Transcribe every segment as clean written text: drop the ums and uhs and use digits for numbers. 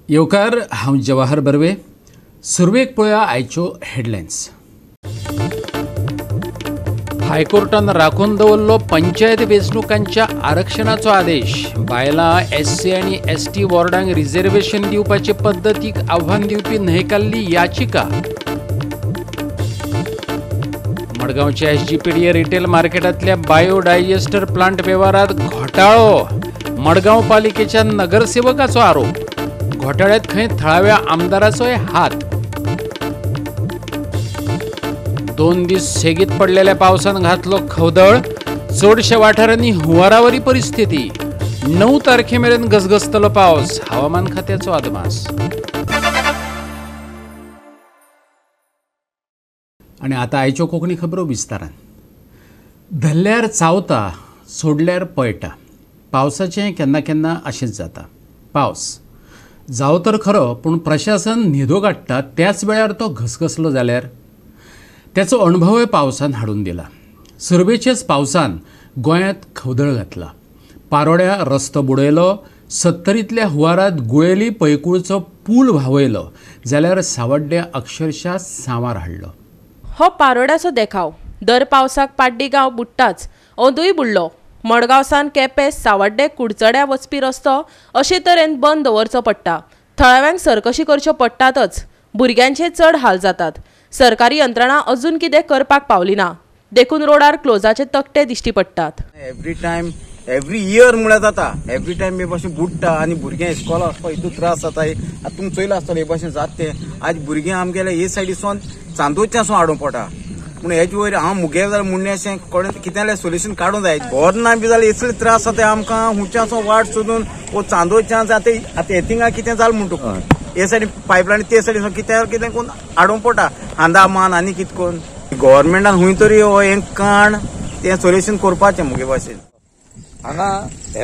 येवकार, हांव जवाहर बर्वे. सुरवेक पळोवया आयच्यो हेडलायन्स. हायकोर्टान राखून दवरलो पंचायत वेंचणुकांच्या आरक्षणाचो आदेश. बायलां एससी आनी एसटी वॉर्डांक रिझर्वेशन दिवपाचे पद्दतीक आव्हान दिवपी न्हयकाल्ली याचिका. मडगांवच्या एसजीपीडीए रिटेल मार्केटांतल्या बायोडायजेस्टर प्लांट वेव्हारात घोटाळो. मडगांव पालिकेच्या नगरसेवकाचो आरोप. घोटाळ्यात खंय थळाव्या आमदाराचोय हात. 2 दीस सेगीत पडलेल्या पावसान घातलो खवदळ. चडशा वाठारांनी हुंवारावरी परिस्थिती. 9 तारखे मेरेन गसगसतलो पावस, हवामान खात्याचो अदमास. आनी आतां आयच्यो कोंकणी खबरो विस्तारान. धरल्यार चावता, सोडल्यार पळटा. पावसाचें केन्ना केन्ना अशेंच जाता. पावस जावं तर खरो, पूण प्रशासन न्हिदो काडटा त्याच वेळार तो घसघसलो जाल्यार त्याचो अणभवय पावसान हाडून दिला. सुरवेच्याच पावसान गोंयांत खवदळ घातला. पारोड्या रस्तो बुडयलो, 70तल्या हुंवारात गुळेली पैकूळचो पूल व्हांवयलो, जाल्यार सावड्ड्या अक्षरशः सांवार हाडलो. हो पारोड्याचो देखाव. दर पावसाक पाड्डी गांव बुडटाच. अंदूय बुडलो. मडगांवसान केपें, सावड्डे, कुडचड्या वचपी रस्तो अशे तरेन बंद दवरचो पडटा. थळाव्यांक सरकशी करच्यो पडटातच. भुरग्यांचे चड हाल जातात. सरकारी यंत्रणा अजून कितें करपाक पावली ना, देखून रोडार क्लोजाचे तकटे दिश्टी पडटात. एवरी टायम एवरी इयर म्हळ्यार जाता. एवरी टायम हे भाशेन बुडटा आनी भुरग्यां इस्कॉला वचपाक हितून त्रास जाता. आतां तुमी चोयलां आसतलें हे भाशेन जाता तें. आज भुरगीं आमगेले हे सायडीसून चांदोरच्यान सून हाडूंक पडटा. पूण हेजे वयर हांव मुगे जाल्यार म्हणणें अशें कडेन कितें जाल्यार सोल्युशन काडूंक जाय. घर ना बी जाल्यार इतले त्रास जाता आमकां. हुंच्यासून वाट सोदून वो चांदोरच्यान आतां आतां थिंगा कितें जालें म्हूण तुका हे सायडीन पायपलायन ते सायडीन कितें कितें करून हाडूंक पडटा. आंदा मान आनी कितें करून गव्हर्मेंटान खूंय तरी हो हें काण तें सोल्युशन करपाचें मुगे भाशेन. हांगा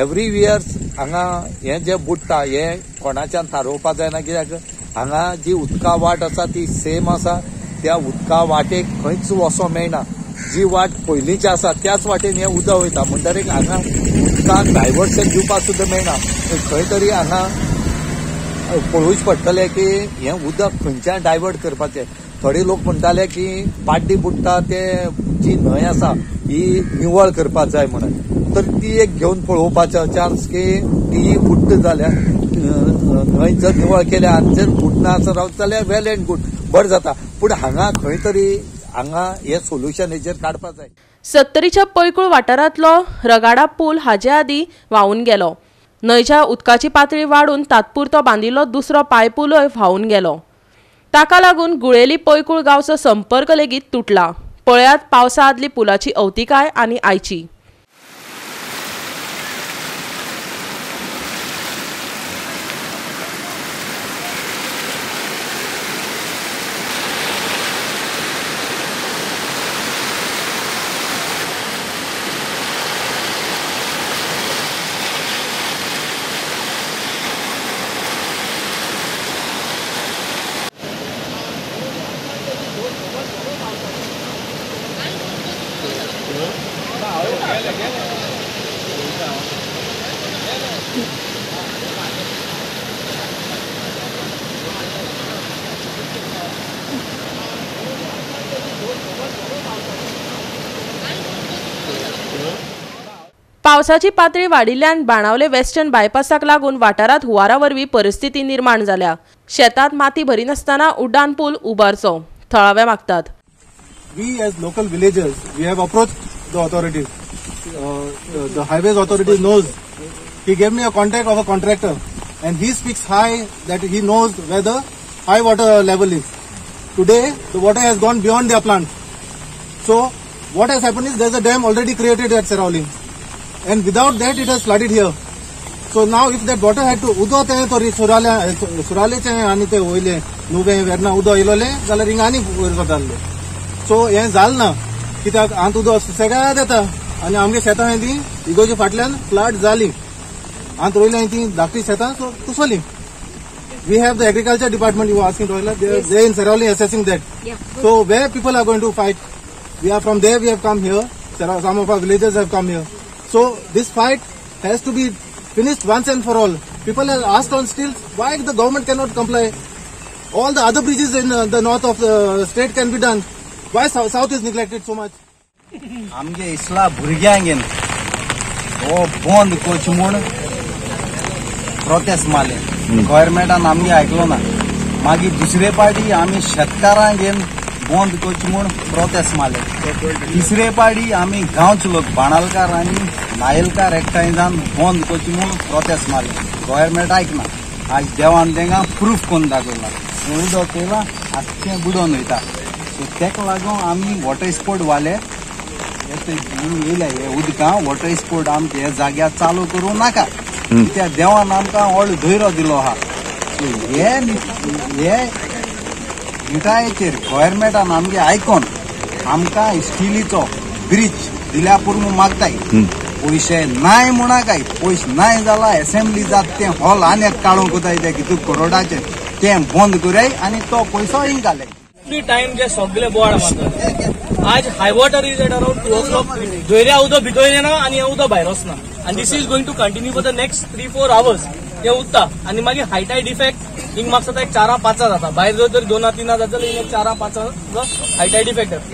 एवरी इयर्स हांगा हें जें बुडटा हें कोणाच्यान थारोवपाक जायना, कित्याक हांगा जी उदका वाट आसा ती सेम आसा. त्या उदका वाटेक खंयच वचोंक मेळना. जी वाट पयलींची आसा त्याच वाटेन हें उदक वयता. म्हणटकीर हांगा उदकाक डायवर्शन दिवपाक सुद्दां मेळना. खंय तरी हांगा पळोवचें पडटलें की हें उदक खंयच्यान डायवर्ट करपाचें. थोडे लोक म्हणटाले की पाड्डी बुडटा ते जी न्हंय आसा ही निवळ करपाक जाय म्हणून, तर ती एक घेवन पळोवपाचो चान्स की ती बुडटा जाल्यार न्हंय जर निवळ केल्या आनी जर बुडना आसत रावत जाल्यार वेल एंड गुड, बरें जाता. पूण हांगा खंय तरी हांगा हे सोल्युशन हेचेर काडपाक जाय. 70च्या पैकूळ वाठारांतलो रगाडा पूल हाजे आदीं व्हांवून गेलो. न्हंयच्या उदकाची पातळी वाडून तात्पुरतो बांदिल्लो दुसरो पांयपुलूय व्हांवून गेलो. ताका लागून गुळेली पैकूळ गांवचो संपर्क लेगीत तुटला. पळयात पावसा आदली पुलाची अवतिकाय आनी आयची. पावसाची पातळी वाडिल्ल्यान बाणावले वेस्टर्न बायपासाक लागून वाठारांत हुंवारा वरवीं परिस्थिती निर्माण जाल्या. शेतांत माती भरिनासतना उड्डाण पूल उबारचो, थळावे मागतात. We as local villagers, we have approached the authorities. The highways authority knows. He gave me a contact of a contractor, and he speaks high that he knows where the high water level is. Today, the water has gone beyond their plant. So, what has happened is there's a dam already created at Seraulim, and without that it has flooded here. So now if that water had to उदो तें तो सुराले सुरालेचें आनी ते वयले नुवें वेर्ना उदो येयलोलें जाल्यार हिंगा आनी वयर वताले. सो हें जालें ना कित्याक आंत उदक सुसेगाद येता आनी आमगे शेतां हांवें ती इगोजी फाटल्यान फ्लड जाली. आंत रोयल्या ती धाकटी शेतां so Kisli. We have the agriculture department, you asking to they in Seraulim assessing that. So where people are going to fight? We are from there, we have come here. Some of our villagers have come here. So this fight has to be finished once and for all. People have asked on stilts why the government cannot comply. All the other bridges in the north of the state can be done. Why south is neglected so much? आमगे इसला भुरग्यांक हो बंद करचो म्हूण protest मारले. गव्हर्मेंटान आमगे आयकलो ना. मागीर दुसरे पार्टी आमी शेतकारांक बंद करचो म्हूण प्रोटेस्ट मारले. तिसरे पार्टी आमी गांवचे लोक बाणालकार आनी नायलकार एकठांय जावन बंद करचो म्हूण प्रोटेस्ट मारले. गव्हर्मेंट आयकना. आज देवान तेंका प्रूफ करून दाखयला. उदक येयला आख्खें बुडोवन वयता. सो तेका लागून आमी वॉटर स्पोर्ट वाले येयल्या हे उदकां वॉटर स्पोर्ट आमच्या ह्या जाग्यार चालू करूं नाका. त्या देवान आमकां व्हडलो धैर्य दिलो आहा. सो हे निटायेचेर गव्हर्मेंटान आमगे आयकोन आमकां स्टिलीचो ब्रिज दिल्या पुरो मागताय. पयशे नाय म्हणा काय पयशे नाय जाल्यार एसेंब्ली जात तें हॉल आनी एक काडूंक वताय ते कितू करोडाचें तें बंद करय आनी तो पयसो हिंग घालय. एवरी टायम जे सगळे बोवाळ मारतात. आज high water is at around 2 o'clock. दर्या उदक भितर येना आनी हें उदक भायर वचना आनी this is going to continue for the next 3-4 hours. हें उरता आनी मागीर हाय टायड इफेक्ट हिंग म्हाका एक 4-5 जाता. भायर जर तर 2-3 जाता जाल्यार हिंग 4-5 हाय टायड इफेक्ट जाता.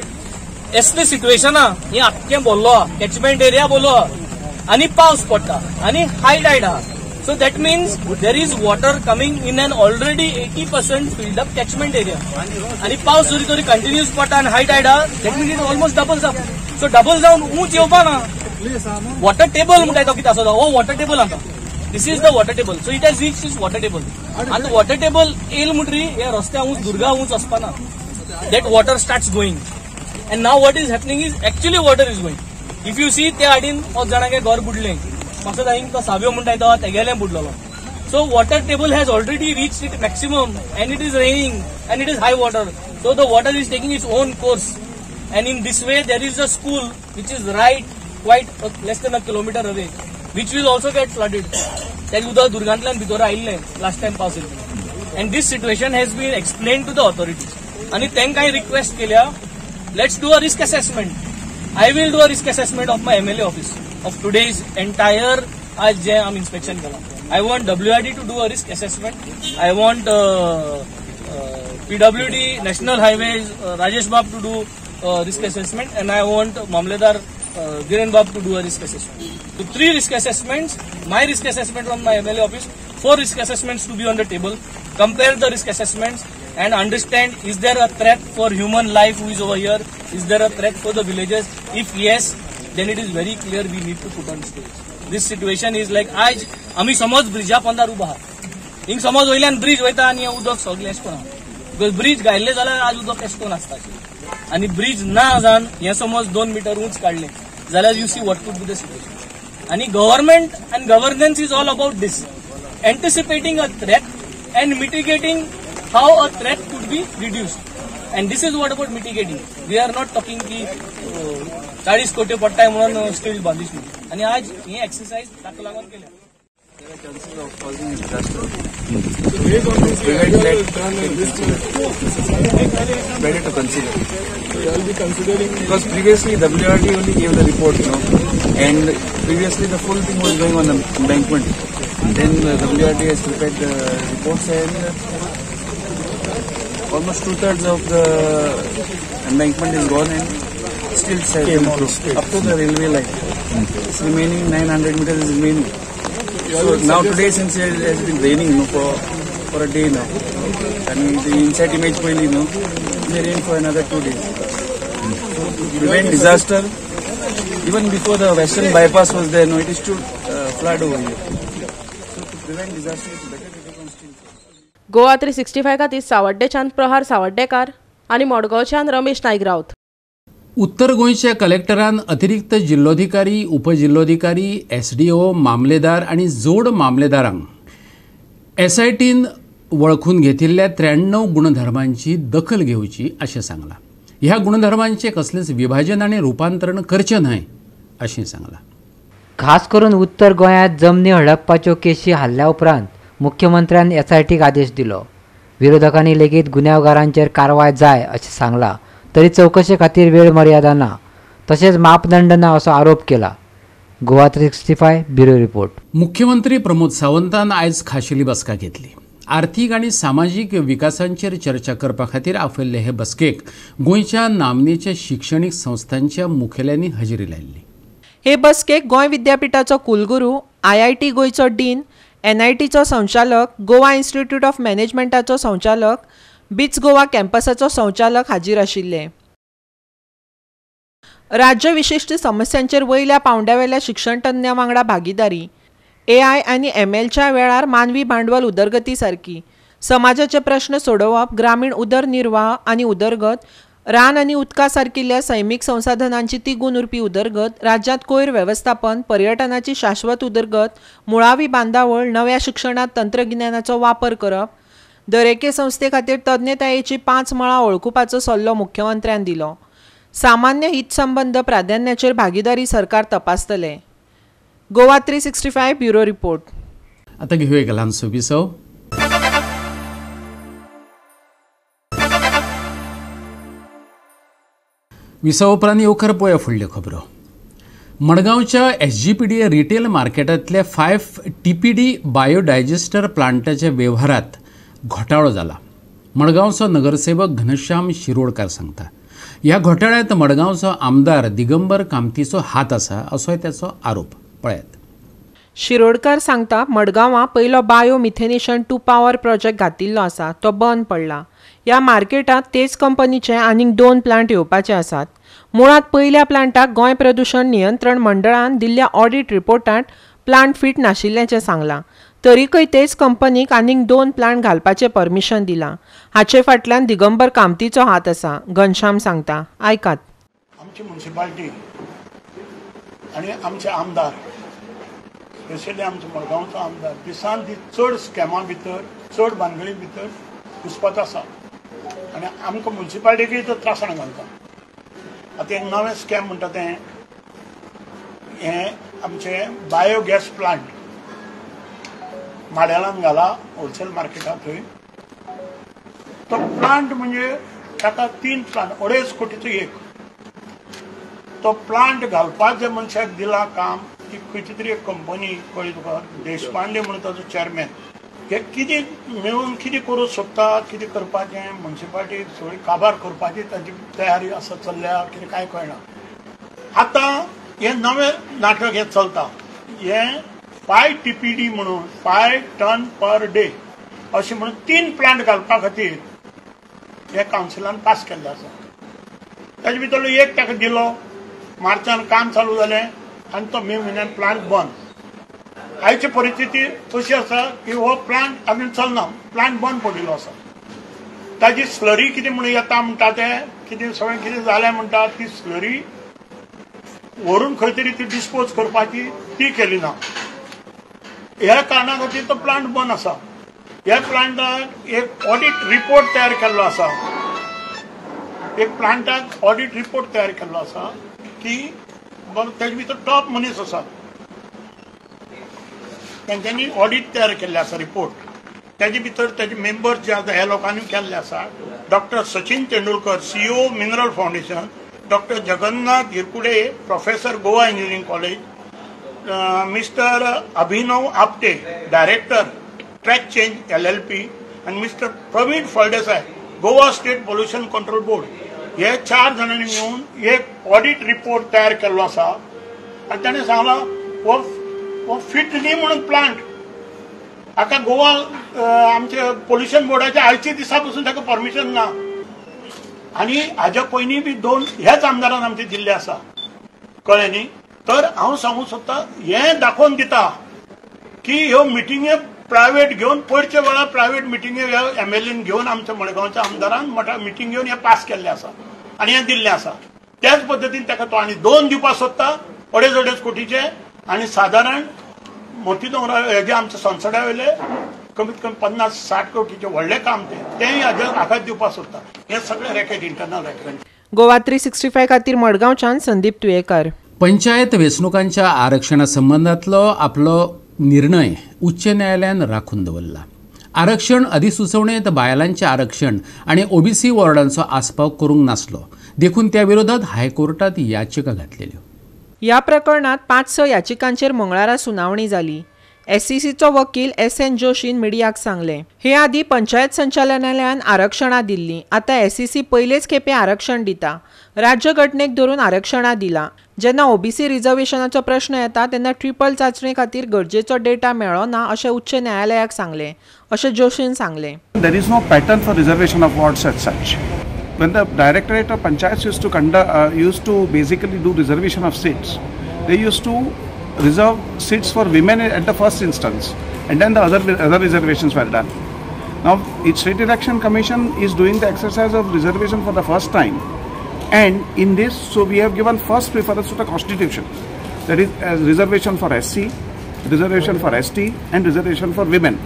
असले सिट्युएशन आहा हें आख्खें भरलो आहा, कॅचमेंट एरिया भरलो आहा आनी पावस पडटा आनी हाय टायड आहा. So that means there is water coming in an already 80% filled up catchment area. आणि पावस जरी तरी कंटिन्यूस पडटा आनी हाय टायड आहा, that means it almost doubles up. So double जावन उंच येवपा ना. वॉटर टेबल म्हणटा तो कितें आसा हो वॉटर टेबल आतां. This is the water table. So it has reach is water table. आतां वॉटर टेबल येयल म्हणटरी हे रस्त्या उंच दुर्गा उंच वचपाना. That water starts going and now what is happening is actually water is going. If you see त्या हाडीन 5 जाणांगे घर बुडलें. म्हाका हिंग तो साव्यो म्हणटा तो तेगेलें बुडलेलो. So water table has already reach it maximum and it is raining and it is high water. So the water is taking its own course and in this way there is a school which is right quite less than a kilometre away which will also get flooded. तें उदक दुर्गांतल्यान भितर आयिल्लें last time पावस येयल्लो. And this situation has been explain to the authorities आनी तांकां request केल्या let's do a risk assessment. I will do a risk assessment of my MLA office of today's entire आज जे आमी इन्स्पेक्शन केलां. I want WRD to do a risk assessment. I want PWD, National Highways, Rajesh Bab to do risk assessment and I want Mamledar Giren Bab to do a risk assessment. So 3 risk assessments, my risk assessment from my MLA office, 4 risk assessments to be on the table. Compare the risk assessments and understand, is there a threat for human life who is over here? Is there a threat for the villagers? If yes, then it is very clear we need to put on stage. This situation is like आज आमी समज Brezza पोंदार उबो आहा. हिंग समज वयल्यान bridge वयता आनी उदक सगळें एशें करून आहा. Because bridge घायल्ले जाल्यार आज उदक एशें करून आसता आनी ब्रिज ना जावन हें समज 2 मिटर उंच काडलें जाल्यार you see what could be the situation. आनी government and governance is all about this, anticipating a threat and mitigating how a threat could be reduced. And this is what about mitigating. We are not talking की 40 कोटी पडटाय म्हणून steel बांदिश म्हणून. आनी आज ही exercise ताका लागून केल्या. Better to consider. Because previously WRD only gave the report, you know, and previously the full thing was going on the embankment. Then WRD has prepared the reports and almost 2/3 of the embankment is gone and still has been improved up to the railway line. It's remaining 900 meters is remaining. So now today, since it has been raining, you know, for a day now, and the inside image will, you know, may rain for another 2 days. So to prevent disaster, even before the western bypass was there, no, it is to flood over here. So to prevent disaster, it's better to take on steel. Goa 365 खातीर सावड्डेच्यान प्रहार सावड्डेकार आनी मडगांवच्यान रमेश नायक राऊत. उत्तर गोंयच्या कलेक्टरान अतिरिक्त जिल्लोधिकारी, उपजिल्लोधिकारी, SDO, मामलेदार आनी जोड मामलेदारांक एसआयटीन वळखून घेतिल्ल्या 93 गुणधर्मांची दखल घेवची अशें सांगलां. ह्या गुणधर्मांचें कसलेंच विभाजन आनी रुपांतरण करचें न्हय अशें सांगलां. खास करून उत्तर गोंयांत जमनी हडपपाच्यो केशी हाडल्या उपरांत मुख्यमंत्र्यान एसआयटीक आदेश दिलो. विरोधकांनी लेगीत गुन्यांवकारांचेर कारवाय जाय अशें सांगलां तरी चवकशे खातीर वेळ मर्यादा ना तशेंच मापदंड ना असो आरोप केला. Goa 365 bureau report. मुख्यमंत्री प्रमोद सावंतान आयज खाशेली बसका घेतली. आर्थीक आनी सामाजीक विकासांचेर चर्चा करपा खातीर आपयल्ले हे बसकेक गोंयच्या नामनेच्या शिक्षणीक संस्थांच्या मुखेल्यांनी हजेरी लायिल्ली. हे बसकेक गोंय विद्यापीठाचो कुलगुरू, IIT गोंयचो डीन, NITचो संचालक, गोवा इन्स्टिट्यूट ऑफ मॅनेजमेंटाचो संचालक, बीच गोवा कॅम्पसाचो संचालक हाजीर आशिल्ले. राज्य विशिश्ट समस्यांचेर वयल्या पावंड्यावेल्या शिक्षण तज्ञां वांगडा भागीदारी, AI आनी MLच्या वेळार मानवी भांडवल उदरगती सारकी समाजाचे प्रश्न सोडोवप, ग्रामीण उदरनिर्वाह आनी उदरगत, रान आनी उदका सारकिल्ल्या सैमीक संसाधनांची तिगून उरपी उदरगत, राज्यांत कोयर वेवस्थापन, पर्यटनाची शाश्वत उदरगत, मुळावी बांदावळ, नव्या शिक्षणांत तंत्रगिन्यानाचो वापर करप, दरेके संस्थे खातीर तज्ञतायेची 5 मळां वळखुपाचो सल्लो मुख्यमंत्र्यान दिलो. सामान्य हितसंबंद प्राधान्याचेर भागीदारी सरकार तपासतले. Goa 365 bureau report. आता घेऊया एक ल्हानसो विसव. विसव उपरांत येवकार पळोवया फुडल्यो खबरो. मडगांवच्या SGPDA retail मार्केटांतल्या 5 TPD biodigester प्लांटाच्या वेव्हारात घोटाळो जाला. मडगांवचो नगरसेवक घनश्याम शिरोडकार सांगता ह्या घोटाळ्यांत मडगांवचो आमदार दिगंबर कामतीचो हात आसा असोय त्याचो आरोप. पळयात. शिरोडकर सांगता मडगांवां पयलो bio methanation to power project घातिल्लो आसा तो बंद पडला. ह्या मार्केटांत तेच कंपनीचे आनीक 2 प्लांट येवपाचे आसात. मुळांत पयल्या प्लांटाक गोंय प्रदूशण नियंत्रण मंडळान दिल्ल्या ऑडिट रिपोर्टांत प्लांट फिट नाशिल्ल्याचें सांगलां. तरीकय तेच कंपनीक आनीक 2 प्लांट घालपाचें परमिशन दिलां. हाचे फाटल्यान दिगंबर कामतीचो हात आसा, घनश्याम सांगता. आयकात. आमची म्युनिसिपालिटी आनी आमचे आमदार, स्पेशली आमचो मडगांवचो आमदार, दिसान दीस चड स्कॅमा भितर, चड भानगडी भितर घुसपत आसा आनी आमकां म्युनिसिपालिटीकय तो त्रासान घालता. आतां एक नवें स्कॅम म्हणटा तें हें आमचें बायोगॅस प्लांट माड्यालान घाला होलसेल मार्केटांत. थंय तो प्लांट म्हणजे ताका 3 प्लांट 2.5 कोटीचो एक तो प्लांट घालपाक जे मनशाक दिला काम, ती खंयची तरी एक कंपनी कळ्ळी तुका, देशपांडे म्हणून ताचो चॅरमॅन, हे कितें मेळून कितें करूंक सोदता, कितें करपाचें, म्युनिसिपालिटी सगळी काबार करपाची ताची तयारी आसा चल्ल्या, कितें कांय कळना. आतां हें नवें नाटक हें चलता. हें 5 TPD म्हणून 5 टन पर डे अशें म्हणून 3 प्लांट घालपा खातीर हे कावन्सिलान पास केल्लें आसा. ताजे भितरलो एक ताका दिलो, मार्चान काम चालू जालें आनी तो मे म्हयन्यान प्लांट बंद. आयची परिस्थिती अशी आसा की हो प्लांट अजून चलना, प्लांट बंद पडिल्लो आसा. ताजी स्लरी कितें म्हणून येता म्हणटा तें कितें सगळें कितें जालें म्हणटा ती स्लरी व्हरून खंय तरी ती डिस्पोज करपाची ती केली ना. ह्या कारणा खातीर तो प्लांट बंद आसा. ह्या प्लांटाक एक ऑडिट रिपोर्ट तयार केल्लो आसा, एक प्लांटाक ऑडिट रिपोर्ट तयार केल्लो आसा की ताजे भितर टॉप मनीस आसात, तांच्यांनी ऑडिट तयार केल्ले आसा रिपोर्ट. ताजे भितर ताजे मेंबर्स जे आसा ह्या लोकांनी केल्ले आसा. Doctor Sachin Tendulkar, CEO mineral foundation, doctor Jagannath Hirkude, professor Goa engineering college, mister Abhinav Apte, director track change LLP, आनी mister Praveen Phaldesai, Goa state pollution control board. हे 4 जाणांनी मेळून एक ऑडिट रिपोर्ट तयार केल्लो आसा आनी ताणें सांगलां हो फिट न्ही म्हणून प्लांट. हाका गोवा आमचे पोल्युशन बोर्डाच्या आयच्या दिसा पसून ताका परमिशन ना. आनी हाज्या पयलीं बी 2 ह्याच आमदारान आमचे दिल्ले आसा, कळ्ळें न्ही. तर हांव सांगूंक सोदता हें दाखोवन दिता की ह्यो मिटिंगे प्रायवेट घेवन पयरच्या वेळार प्रायवेट मिटिंगे ह्या MLAन घेवन आमच्या मडगांवच्या आमदारान मिटींग घेवन हें पास केल्लें आसा आनी हें दिल्लें आसा. त्याच पद्दतीन ताका तो आनी 2 दिवपाक सोदता 2.5-2.5 कोटीचे आनी सादारण मोती दोंगरा हेजे आमच्या संसदा वयले कमीत कमी 50-60 कोटीचे व्हडलें काम तें तेंय हाज्या हाकाच दिवपाक सोदता. हें सगळें रॅकेट, इंटरनल रॅकेट. गोवा 365 खातीर मडगांवच्यान संदीप तुयेकर. पंचायत वेंचणुकांच्या आरक्षणा संबंदांतलो आपलो निर्णय उच्च न्यायालयान राखून दवरला. आरक्षण अधिसुचोवणेंत बायलांचें आरक्षण आनी ओबीसी वॉर्डांचो आस्पाव करूंक नासलो, देखून त्या विरोधात हायकोर्टात याचिका घातलेल्यो. ह्या प्रकरणात 5-6 याचिकांचेर मंगळारा सुनावणी जाली. एसईसीचो वकील एस.एन. जोशीन मिडियाक सांगलें, हे आदीं पंचायत संचालनालयान आरक्षणां दिल्लीं, आतां एसईसी पयलेच खेपे आरक्षण दिता. राज्यघटनेक धरून आरक्षणां दिलां. जेन्ना ओबीसी रिझर्वेशनाचो प्रश्न येता तेन्ना ट्रिपल चांचणे खातीर गरजेचो डेटा मेळ्ळो ना अशें उच्च न्यायालयाक सांगलें, अशें जोशीन सांगलें. There is no pattern for reservation of wards as such. When the Directorate of Panchayats used to conduct, used to basically do reservation of seats, they used to reserve seats for women at the first instance, and then the other reservations were done. Now, the State Election Commission is doing the exercise of reservation for the first time, and in this, so we have given first preference to the Constitution, that is as reservation for SC, reservation for ST, and reservation for women.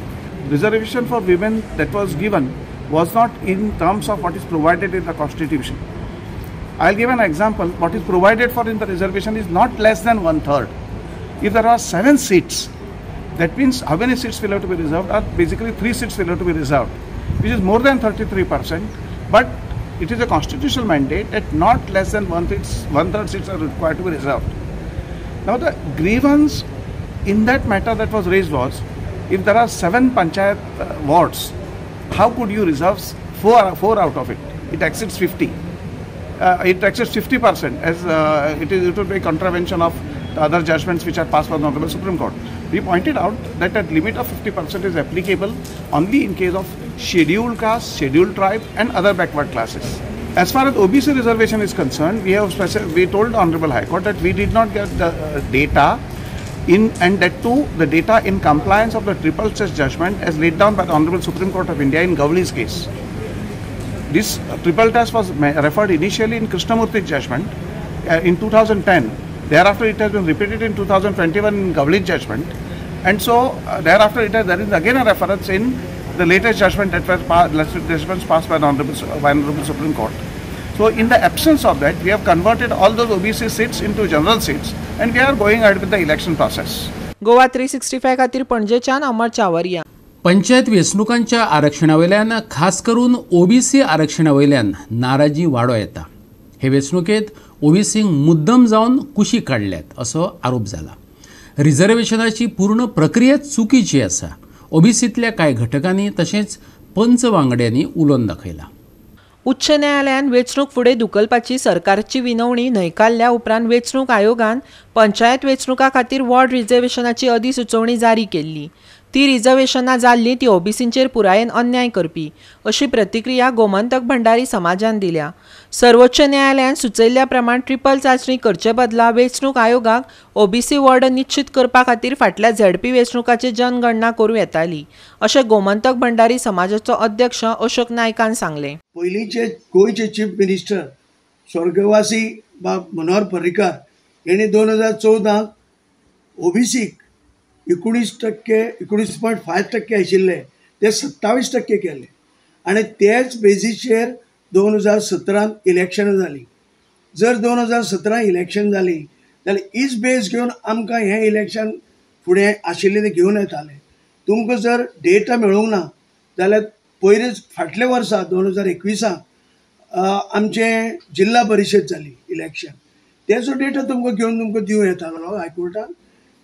Reservation for women that was given was not in terms of what is provided in the Constitution. I'll give an example. What is provided for in the reservation is not less than 1/3. If there are 7 seats, that means how many seats will have to be reserved are basically 3 seats will have to be reserved, which is more than 33%. But it is a constitutional mandate that not less than one-third seats are required to be reserved. Now the grievance in that matter that was raised was, if there are 7 panchayat wards, how could you reserve 4 out of it? It exceeds 50. It exceeds 50%, as it would be a contravention of the other judgments which are passed by the Honorable Supreme Court. We pointed out that that limit of 50% is applicable only in case of scheduled caste, scheduled tribe, and other backward classes. As far as OBC reservation is concerned, we told the Honorable High Court that we did not get the data in, and that too the data in compliance of the triple test judgment as laid down by the Honorable Supreme Court of India in Gavli's case. This triple test was referred initially in Krishnamurthy's judgment in 2010. Thereafter it has been repeated in 2021 in Gavli's judgment, and so thereafter there is again a reference in the latest judgment that was judgments passed by the Honorable Supreme Court. So in the absence of that, we have converted all those OBC seats into general seats, and we are going ahead with the election process. Goa 365 खातीर पणजेच्यान अमर चावरिया. पंचायत वेंचणुकांच्या आरक्षणावयल्यान खास करून OBC आरक्षणावयल्यान नाराजी वाडो येता. हे वेंचणुकेत ओबीसींक मुद्दम जावन कुशी काडल्यात असो आरोप जाला. रिझर्वेशनाची पूर्ण प्रक्रिया चुकीची आसा, ओबीसींतल्या कांय घटकांनी तशेंच पंच वांगड्यांनी उलोवन दाखयला. उच्च न्यायालयान वेंचणूक फुडें धुकलपाची सरकारची विनवणी न्हयकारल्या उपरांत वेंचणूक आयोगान पंचायत वेंचणुका खातीर वॉर्ड रिझर्वेशनाची अधिसुचोवणी जारी केल्ली. ती रिझर्वेशनां जाल्लीं ती ओबीसींचेर पुरायेन अन्याय करपी अशी प्रतिक्रिया गोमंतक भंडारी समाजान दिल्या. सर्वोच्च न्यायालयान सुचयल्ल्या प्रमाण ट्रिपल चांचणी करचे बदला वेंचणूक आयोगाक ओबीसी वॉर्ड निश्चित करपा खातीर फाटल्या झेडपी वेंचणुकाची जनगणना करूं येताली अशें गोमंतक भंडारी समाजाचो अध्यक्ष अशोक नायकान सांगलें. पयलींचे गोंयचे चीफ मिनिस्टर स्वर्गवासी बाब मनोहर पर्रीकार यांनी 2014 ओबीसीक 19.5% आशिल्ले ते 27% केले आनी तेच बेजीचेर 2017 इलेक्शनां जालीं. जर 2017 इलेक्शन जालीं जाल्यार हीच बेज घेवन आमकां हें इलेक्शन फुडें आशिल्लें तें घेवन येतालें. तुमकां जर डेटा मेळूंक ना जाल्यार पयलींच फाटल्या वर्सा 2021 आमचें जिल्हा परिशद जाली इलेक्शन, तेजो डेटा तुमकां घेवन तुमकां दिवं येतालो हायकोर्टान.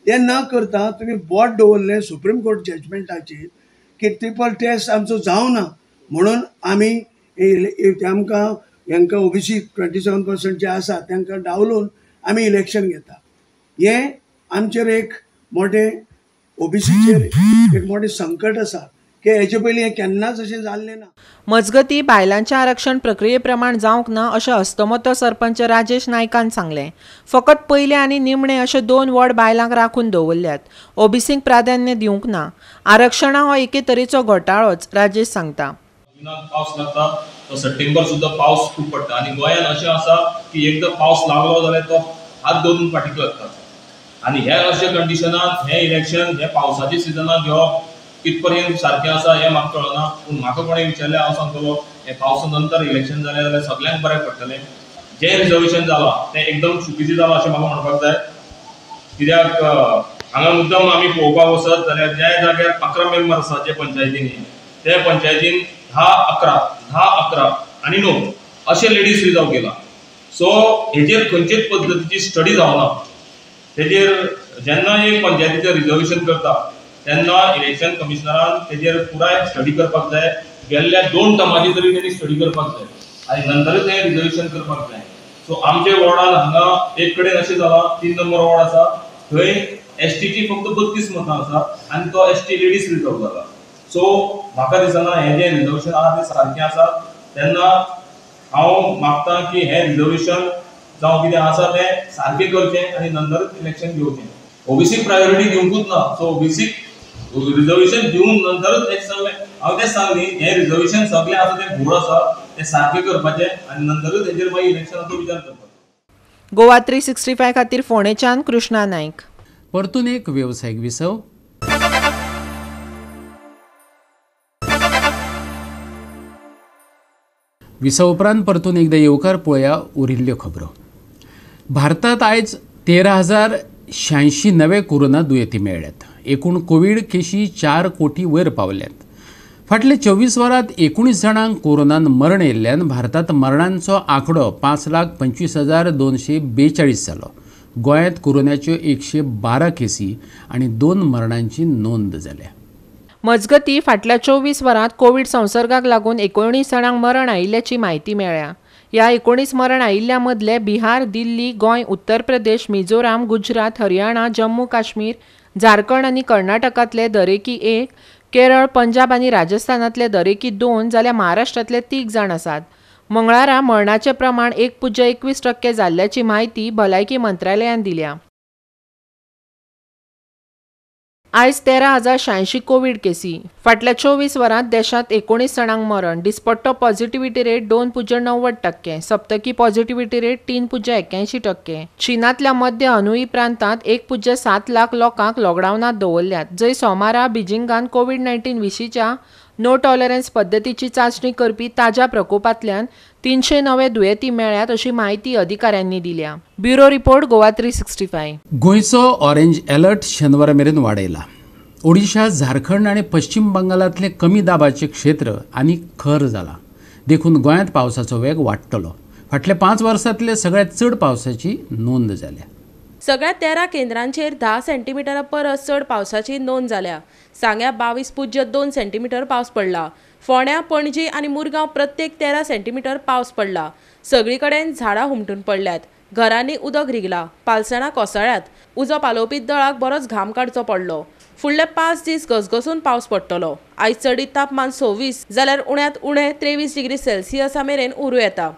तें न करता तुमी बोट दवरलें सुप्रीम कोर्ट जजमेंटाचेर की ट्रिपल टेस्ट आमचो जावना म्हणून आमी आमकां हांकां ओबीसी 27% जे आसा तांकां डावलून आमी इलेक्शन घेता. हें आमचेर एक मोठें ओबीसीचेर एक मोठें संकट आसा की हेजे पयलीं हें केन्नाच अशें जाल्लें ना. मजगतीं बायलांचें आरक्षण प्रक्रिये प्रमाण जावंक ना अशें हस्तमतो सरपंच राजेश नायकान सांगलें. फकत पयले आनी निमणे अशे 2 वॉर्ड बायलांक राखून दवरल्यात, ओबीसींक प्राधान्य दिवंक ना. आरक्षणां हो एके तरेचो घोटाळोच, राजेश सांगता. पावस लागता तो सप्टेंबर सुद्दां पावस खूब पडटा आनी गोंयांत अशें आसा की एकदां पावस लागलो जाल्यार तो हात धरून फाटीक लागता आनी ह्या अशा कंडिशनान हें इलेक्शन हे पावसाच्या सिजनाक घेवप कितपर्यंत सारकें आसा हें म्हाका कळना. पूण म्हाका कोणें विचारलें हांव सांगतलो हें पावसा नंतर इलेक्शन जालें जाल्यार सगळ्यांक बरें पडटलें. जें रिजर्वेशन जालां तें एकदम चुकीचें जालां अशें म्हाका म्हणपाक जाय. कित्याक हांगा मुद्दम आमी पळोवपाक वचत जाल्यार ज्या जाग्यार 11 मेंबर आसा जे पंचायतींनी, ते पंचायतीन 10, 11, 10, 11 आनी 9 अशें लेडीज रिजर्व केला. सो हेजेर खंयचेच पद्दतीची स्टडी जावना. तेजेर जेन्ना एक पंचायतीचें रिजर्वेशन करता तेन्ना इलेक्शन कमिशनरान तेजेर पुराय स्टडी करपाक जाय. गेल्ल्या 2 टर्माची तरी तेणी स्टडी करपाक जाय आनी नंतरूच हें रिजर्वेशन करपाक जाय. सो आमच्या वॉर्डान हांगा एक कडेन अशें जालां, 3 नंबर वॉर्ड आसा थंय एसटीची फक्त 32 मतां आसा आनी तो एसटी लेडीज रिजर्व जाला. सो म्हाका दिसना हें जें रिजर्वेशन आसा तें सारकें आसा. तेन्ना हांव मागता की हें रिजर्वेशन जावं कितें आसा तें सारकें करचें आनी नंतरूच इलेक्शन घेवचें. ओबीसीक प्रायोरिटी दिवंकूच ना. सो ओबीसीक रिजर्वेशन दिवन नंतरूच हें सगळें, हांव तें सांग न्ही, हें रिजर्वेशन सगळें आसा तें घोळ आसा तें सारकें करपाचें आनी नंतरूच हेजेर मागीर इलेक्शनाचो विचार करपाचो. गोवा 365 खातीर फोंडेच्यान कृष्णा नायक. परतून एक वेवसायीक विसव. विसव उपरांत परतून एकदा येवकार पळया उरिल्ल्यो खबरो. भारतात आयज 13,086 नवे कोरोना दुयेंती मेळ्ळ्यात. एकूण कोवीड केशी 4 कोटी वयर पावल्यात. फाटले 24 वरांत 19 जाणांक कोरोनान मरण येयल्ल्यान भारतात मरणांचो आंकडो 5,25,242 जालो. गोंयांत कोरोनाच्यो 112 केसी आनी 2 मरणांची नोंद जाल्या. मजगती फाटल्या 24 वरांत कोवीड संसर्गाक लागून 19 जाणांक मरण आयिल्ल्याची म्हायती मेळ्ळ्या. ह्या 19 मरण आयिल्ल्या मदले बिहार, दिल्ली, गोंय, उत्तर प्रदेश, मिझोराम, गुजरात, हरियाणा, जम्मू काश्मीर, झारखंड आनी कर्नाटकांतले दरेकी 1, केरळ, पंजाब आनी राजस्थानांतले दरेकी 2 जाल्यार महाराष्ट्रांतले 3 जाण आसात. मंगळारा मरणाचें प्रमाण 1.21% जाल्ल्याची म्हायती भलायकी मंत्रालयान दिल्या. आयज 13,086 कोवीड केसी. फाटल्या 24 वरांत देशांत 19 जाणांक मरण. दिसपट्टो पॉझिटिव्हिटी रेट 2.90%, सप्तकी पॉझिटिव्हिटी रेट 3.81%. चीनांतल्या मध्य हनुई प्रांतांत 1.7 लाख लोकांक लॉकडावनांत दवरल्यात, जंय सोमारा बीजिंगान कोवीड 19 विशींच्या नो टॉलरन्स पद्दतीची चांचणी करपी ताज्या प्रकोपांतल्यान 300 नवे दुयेंती मेळ्ळ्यात अशी म्हायती अधिकाऱ्यांनी दिल्या. Bureau report, Goa 365. गोंयचो ऑरेंज अलर्ट शेनवारा मेरेन वाडयला. ओडिशा, झारखंड आनी पश्चिम बंगालांतलें कमी दाबाचें क्षेत्र आनी खर जालां, देखून गोंयांत पावसाचो वेग वाडटलो. फाटल्या 5 वर्सांतले सगळ्यांत चड पावसाची नोंद जाल्या. सगळ्या 13 केंद्रांचेर 10 सेंटीमिटरा परस चड पावसाची नोंद जाल्या. सांग्या 22.2 सेंटीमिटर पावस पडला. फोंड्या, पणजी आनी मुरगांव प्रत्येक 13 सेंटीमिटर पावस पडला. सगळी कडेन झाडां हुमटून पडल्यात, घरांनी उदक रिगला, पालसणां कोसळ्ळ्यात. उजो पालोवपी दळाक बरोच घाम काडचो पडलो. फुडले 5 दीस घसघसून पावस पडटलो. आयज चडीत तापमान 26 जाल्यार उण्यांत उणें 23 डिग्री सेल्सियसा मेरेन उरूं येता.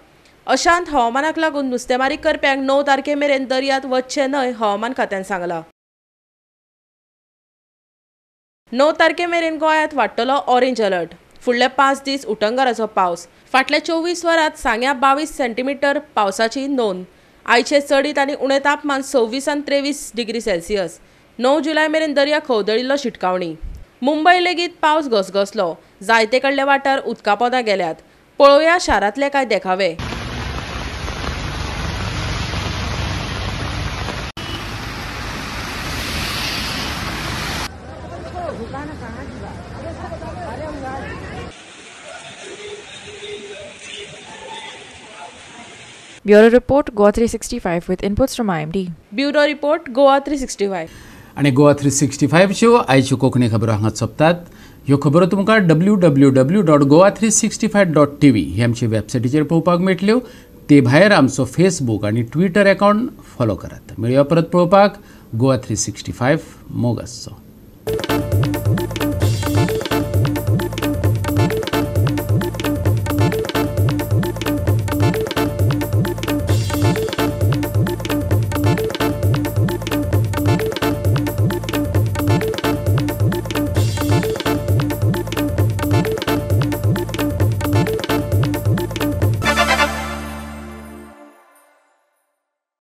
अशांत हवामानाक लागून नुस्तेमारी करप्यांक 9 तारखे मेरेन दर्यांत वचचें न्हय, हवामान खात्यान सांगलां. 9 तारखे मेरेन गोंयांत वाडटलो ऑरेंज अलर्ट. फुडले 5 दीस उटंगाराचो पावस. फाटल्या 24 वरांत सांग्या 22 सेंटीमिटर पावसाची नोंद. आयचे चडीत आनी उणें तापमान 26 आनी 23 डिग्री सेल्सियस. 9 जुलय मेरेन दर्या खवदळिल्लो शिटकावणी. मुंबय लेगीत पावस घसघसलो. जायते कडले वाठार उदका पोंदा गेल्यात. पळोवया शारांतले कांय देखावे. Bureau Report, Goa 365 with inputs from IMD. Bureau Report, Goa 365. आनी गोवा 365च्यो आयच्यो कोंकणी खबरो हांगा सोंपतात. ह्यो खबरो तुमकां www.goa365.tv ही आमची वेबसायटीचेर पळोवपाक मेळटल्यो. ते भायर आमचो फेसबूक आनी ट्विटर अकावंट फॉलो करात. मेळया परत पळोवपाक गोवा 365. मोग आसचो.